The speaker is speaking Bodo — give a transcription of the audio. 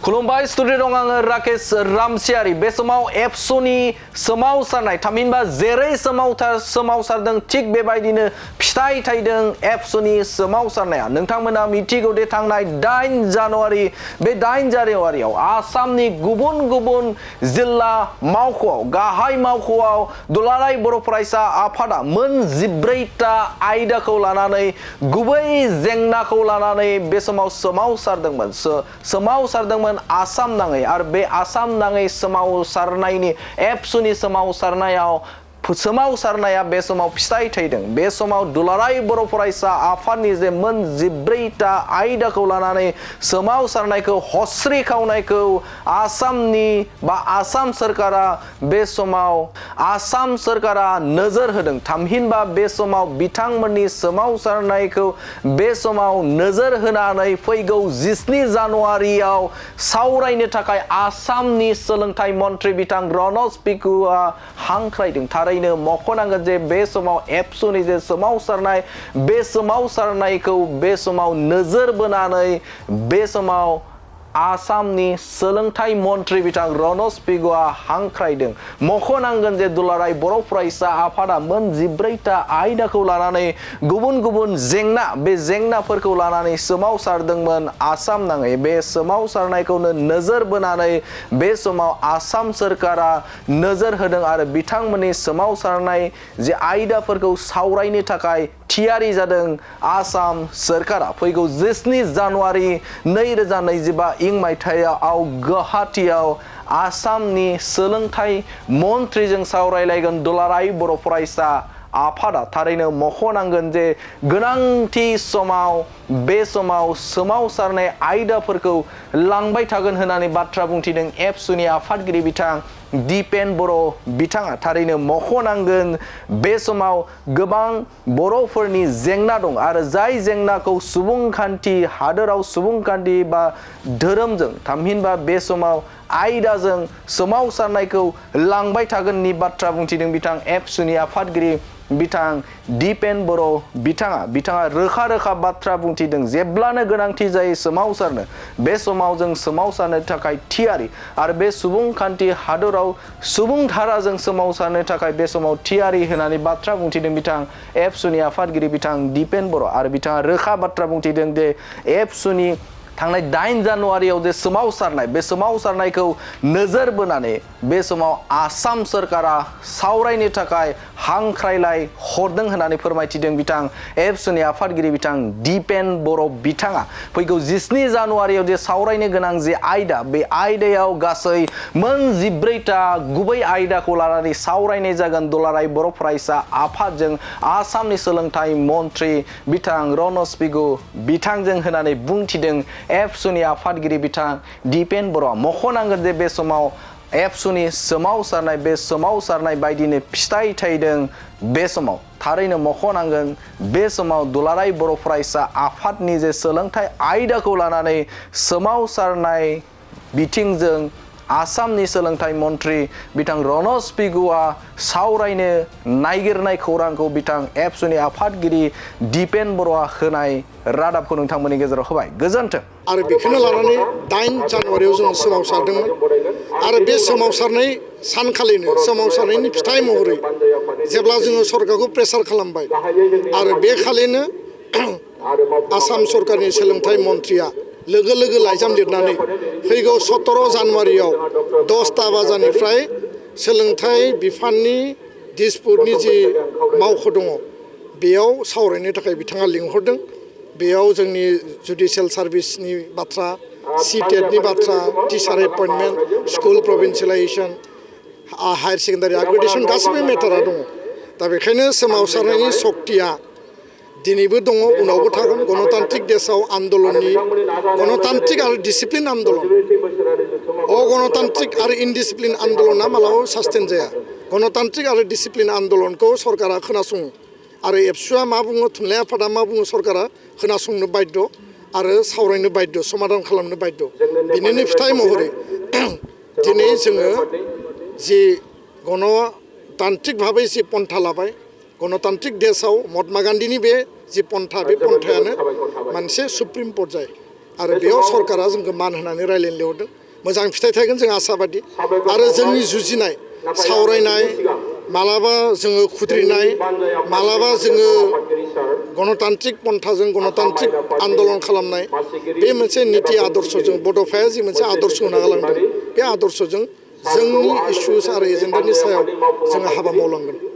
खुलुमबाय स्टुडिअ दं आङो राकेश रामसियारि बे समाव एबसुनि सोमावसारनाय थामहिनबा जेरै सोमावसारदों थिग बेबायदिनो फिथाइ थाइदों एबसुनि सोमावसारनाया नोंथांमोना मिथिगौ दे थांनाय 8 जानुवारि बे 8 जानुवारियाव आसामनि गुबुन गुबुन जिल्ला मावख'आव गाहाय मावख'आव दुलाराय बर' फरायसा आफादा मोन 14टा आयदाखौ लानानै गुबै जेंनाखौ लानानै बे समाव सोमावसारदोंमोन आसाम नाङै आरो बे आसाम नाङै सोमावसारनायनि एबसुनि सोमावसारनाया बे समाव फिथाइ थाइदों बे समाव दुलाराय बर' फरायसा आफादनि जे मोन 14टा आयदाखौ लानानै सोमावसारनायखौ हस्रि खावनायखौ आसामनि बा आसाम सरकारा बे समाव आसाम सरकारा नोजोर होदों थामहिनबा बे समाव बिथांमोननि सोमावसारनायखौ बे समाव नोजोर होनानै फैगौ 17 जानुवारियाव सावरायनो थाखाय आसामनि सोलोंथाइ मन्त्रि बिथां रनज पेगुआ हांख्रायदों थारैनो मख'नांगोन जे बे समाव एबसुनि जे सोमावसारनाय बे सोमावसारनायखौ बे समाव नोजोर बोनानै बे समाव आसामनि सोलोंथाइ मन्त्रि बिथां रनज पेगुआ हांख्रायदों मख'नांगोन जे दुलाराय बर' फरायसा आफादा मोन 14टा आयदाखौ लानानै गुबुन गुबुन जेंना बे जेंनाफोरखौ लानानै सोमावसारदोंमोन आसाम नाङै बे सोमावसारनायखौनो नोजोर बोनानै बे समाव आसाम सरकारा नोजोर होदों आरो बिथांमोननि सोमावसारनाय जे आयदाफोरखौ सावरायनो थाखाय थियारि जादों आसाम सरकारा फैगौ 17 जानुवारि 2025 इं मायथाइयाव गुवाहाटीयाव आसामनि सोलोंथाइ मन्त्रिजों सावरायलायगोन दुलाराय बर' फरायसा आफादा थारैनो मख'नांगोन जे गोनांथि समाव बे समाव सोमावसारनाय आयदाफोरखौ लांबाय थागोन होननानै बाथ्रा बुंथिदों एबसुनि आफादगिरि बिथां दिपेन बर' बिथाङा थारैनो मख'नांगोन बे समाव गोबां बर'फोरनि जेंना दं आरो जाय जेंनाखौ सुबुंखान्थि हादोराव सुबुंखान्थि बा धोरोमजों थामहिनबा बे समाव आयदाजों सोमावसारनायखौ लांबाय थागोननि बाथ्रा बुंथिदों बिथां एबसुनि आफादगिरि बिथां दिपेन बर' बिथाङा रोखा रोखा बाथ्रा बुंथिदों जेब्लानो गोनांथि जायो सोमावसारनो बे समाव जों सोमावसारनो थाखाय थियारि आरो बे सुबुंखान्थि हादराव सुबुं धाराजों सोमावसारनो थाखाय बे समाव थियारि होनानै बाथ्रा बुंथिदों बिथां एबसुनि आफादगिरि बिथां दिपेन बर' आरो बिथाङा रोखा बाथ्रा बुंथिदों जे एबसुनि थांनाय 8 जानुवारियाव जे सोमावसारनाय बे सोमावसारनायखौ नोजोर बोनानै बे समाव आसाम सरकारा सावरायनो थाखाय हांख्रायलाय हरदों होननानै फोरमायथिदों बिथां एबसुनि आफादगिरि बिथां दिपेन बर' बिथाङा फैगौ 17 जानुवारियाव जे सावरायनो गोनां जे आयदा बे आयदायाव गासै मोन 14टा गुबै आयदाखौ लानानै सावरायनाय जागोन दुलाराय बर' फरायसा आफादजों आसामनि सोलोंथाइ मन्त्रि बिथां रनज पेगु बिथांजों होननानै बुंथिदों एबसुनि आफादगिरि बिथां दिपेन बर'आ मख'नांगोन जे बे समाव एबसुनि सोमावसारनाय बायदिनो फिथाइ थाइदों बे समाव थारैनो मख'नांगोन बे समाव दुलाराय बर' फरायसा आफादनि जे सोलोंथाइ आयदाखौ लानानै सोमावसारनाय बिथिंजों आसामनि सोलोंथाइ मन्त्रि बिथां रनज पेगुआ सावरायनो नागिरनाय खौरांखौ बिथां एबसुनि आफादगिरि दिपेन बर'आ होनाय रादाबखौ नोंथांमोननि गेजेराव होबाय गोजोन्थों आरो बेखौनो लानानै 8 जानुवारियाव जों सोमावसारदोंमोन आरो बे सोमावसारनाय सानखालिनो सोमावसारनायनि फिथाइ महरै जेब्ला जोङो सरकारखौ प्रेसार खालामबाय आरो बे खालिनो आसाम सरकारनि सोलोंथाइ मन्थ्रिया लोगो लोगो लाइजाम लिरनानै फैगौ 17 जानुवारियाव 10टा बाजानिफ्राय सोलोंथाइ बिफाननि दिसपुरनि जि मावख' दङ बेयाव सावरायनो थाखाय बिथाङा लिंहरदों बेयाव जोंनि जुडिशियेल सार्भिसनि बाथ्रा सिटेटनि बाथ्रा teacher appointment school provincialisation higher secondary upgradation गासैबो मेटारा दङ दा बेखायनो सोमावसारनायनि सक्तिया दिनैबो दङ उनावबो थागोन गणतान्त्रिक देशआव आन्दलननि गणतान्त्रिक आरो डिसिप्लिन आन्दलन अगणतान्त्रिक आरो इनडिसिप्लिन आन्दलना मालाबाबो सास्टेन जाया गणतान्त्रिक आरो डिसिप्लिन आन्दलनखौ सरकारा खोनासङो आरो एबसुआ मा बुङो थुनलाइ आफादा मा बुङो सरकारा खोनासंनो बाध्य आरो सावरायनो बाध्य समाधान खालामनो बाध्य बिनिनो फिथाइ महरै दिनै जोङो जि गणतान्त्रिक भाबै जि पन्था लाबाय गणतान्त्रिक देशआव महात्मा गान्धीनि बे जि पन्था बे पन्थायानो मोनसे सुप्रिम पर्याय आरो बेयाव सरकारा जोंखौ मान होनानै रायज्लायनो लिंहरदों मोजां फिथाइ थायगोन जों आसाबादि आरो जोंनि जुजिनाय सावरायनाय मालाबा जोङो खुद्रिनाय मालाबा जोङो गणतान्त्रिक पन्थाजों गणतान्त्रिक आन्दलन खालामनाय बे मोनसे निति आदर्शजों बड'फाया जि मोनसे आदर्श होना गालांदों बे आदर्शजों जोंनि इस्युस आरो एजेन्डानि सायाव जोङो हाबा मावलांगोन